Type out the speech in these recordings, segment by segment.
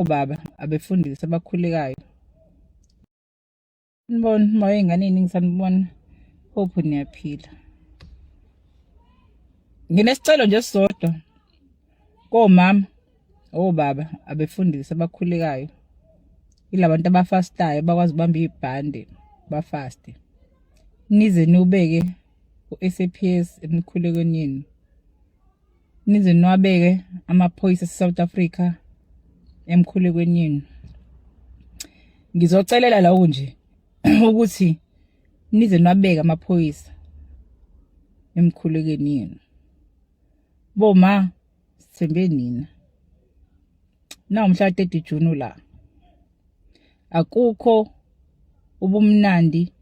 Obaba abefundisi abakhulekayo. Sanibona moya ey'ngane ey'ningi sanibona. Hope niyaphila. Nginesicelo nje esisodwa komama, obaba, abefundisi abakhulekayo. Yilabantu abafastayo abakwazi ukubamba ibhande bafaste. Nize niwubeke u-SAPS emikhulekweni yenu. Nize niwabeke amaphoyisa ase-South Africa emkhulekweni yenu. Ngizocelela lokho nje ukuthi nize niwabeke amaphoyisa emkhulekweni yenu. Boma sithembe nina. Nawumhla 30 June la. Akukho ubumnandi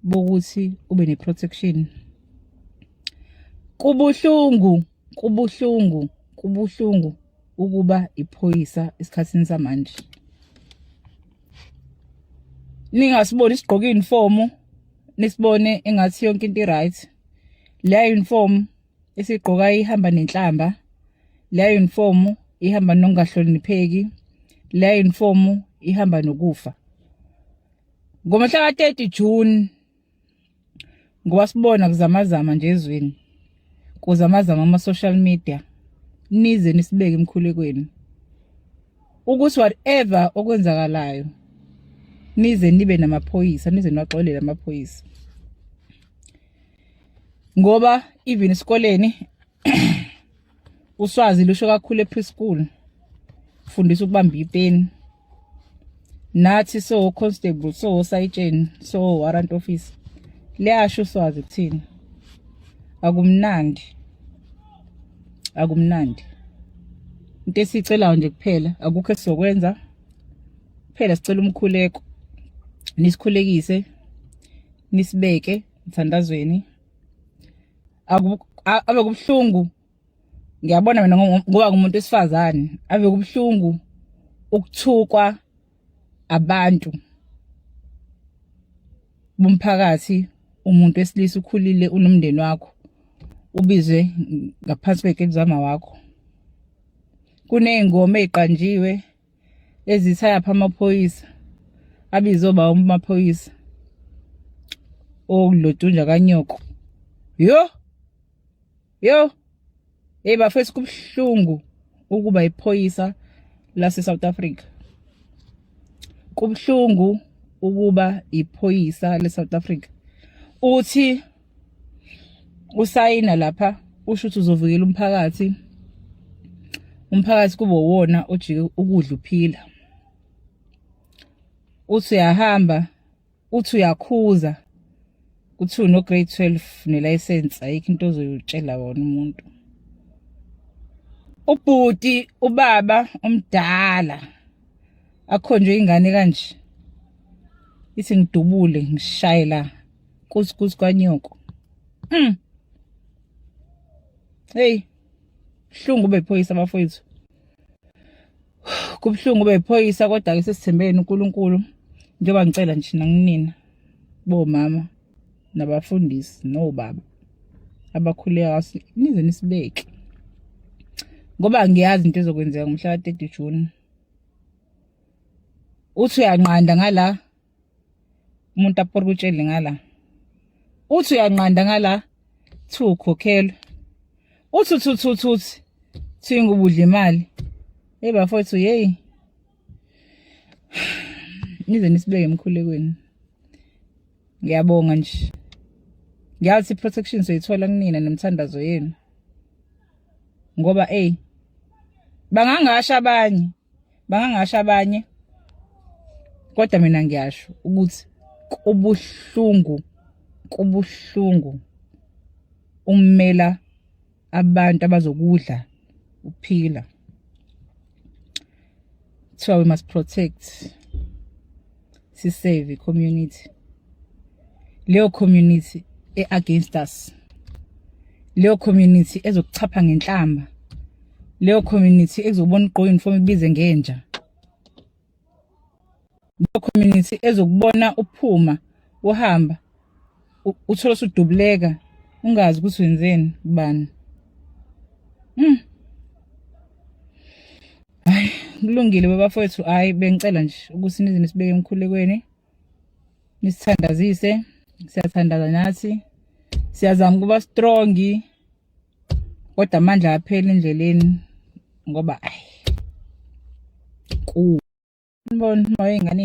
bokuthi ube ne-protection. Kubuhlungu, kubuhlungu, kubuhlungu ukuba iphoyisa esikhathini samanje. Ningasiboni sigqoke uniform, nisibone engathi yonke into i-right. Leya uniform esigqoka ihamba nenhlamba, leya uniform ihamba nokungahlonipheki, leya uniform ihamba nokufa. Ngomhla ka-30 June ngoba sibona kuzamazama nje ezweni kuzamazama ama-social media nize nisibeke emkhulekweni ukuthi whatever okwenzakalayo nize nibe namaphoyisa nize niwaxolele amaphoyisa ngoba even esikoleni uswazi lusho kakhulu e-preschool fundisa ukubamba ipeni nathi so constable so sayitsheni so warrant officer liyasho uswazi kuthina akumnandi akumnandi into esiyicelayo nje kuphela akukho esizokwenza kuphela sicela umkhuleko nisikhulekise nisibeke mthandazweni ave kubuhlungu ngiyabona mina ngoba ngumuntu wesifazane ave kubuhlungu ukuthukwa abantu bomphakathi umuntu wesilisa ukhulile unomndeni wakho ubizwe ngaphansi kwegebe zama wakho kuney'ngoma ey'qanjiwe ezithi ayaphi amaphoyisa abize oba amaphoyisa okulotunja kanyoko yo yo hey bafethu kubuhlungu ukuba iphoyisa lase South Africa kubuhlungu ukuba iphoyisa le South Africa uthi usayina lapha usho ukuthi uzovikela umphakathi umphakathi kube uwona ojike ukudla uphila uthi uyahamba uthi uyakhuza kuthiwa no grade 12 nelicense ayikho into ozoyitshela wona umuntu ubhuti ubaba omdala akhonjwe ingane kanje ithi ngidubule ngishaye la kusi kusi kwanyoko. Hey buhlungu bephoyisa bafowethu kubuhlungu bephoyisa kodwa ke sesithembeni uNkulunkulu njengoba ngicela nje nanginina bomama nabafundisi nobaba abakhuleka nize nisibeke ngoba ngiyazi into ezokwenzeka ngomhla ka-30 June uthi uyanqanda ngala umuntu aporokutshele ngala uthi uyanqanda ngala thi ukhokhelwe uthi uthi uthi uthi uthi thi ngubudla imali hey bafowethu yeyi nize nisibeke emkhulekweni ngiyabonga nje ngiyazi i-protection soyithola kunina nemthandazo yenu ngoba ey bangangasho abanye bangangasho abanye kodwa mina ngiyasho ukuthi kubuhlungu kubuhlungu ummela abantu abazokudla uphila kuthiwa we must protect sisave i-community leyo community e-against us leyo community ezokuchapha ngenhlamba leyo community ezobona ugqoke uniform ibize ngenja leyo community ezokubona uphuma uhamba uthole usudubuleka ungazi ukuthi wenzeni kubani. Hayi. Kulungile bafowethu, hayi, bengicela nje ukuthi nize nisibeke emkhulekweni, nisithandazise. Siyathandaza nathi, siyazama ukuba strong, kodwa amandla aphela endleleni ngoba ayi ku nibona moya enganeni.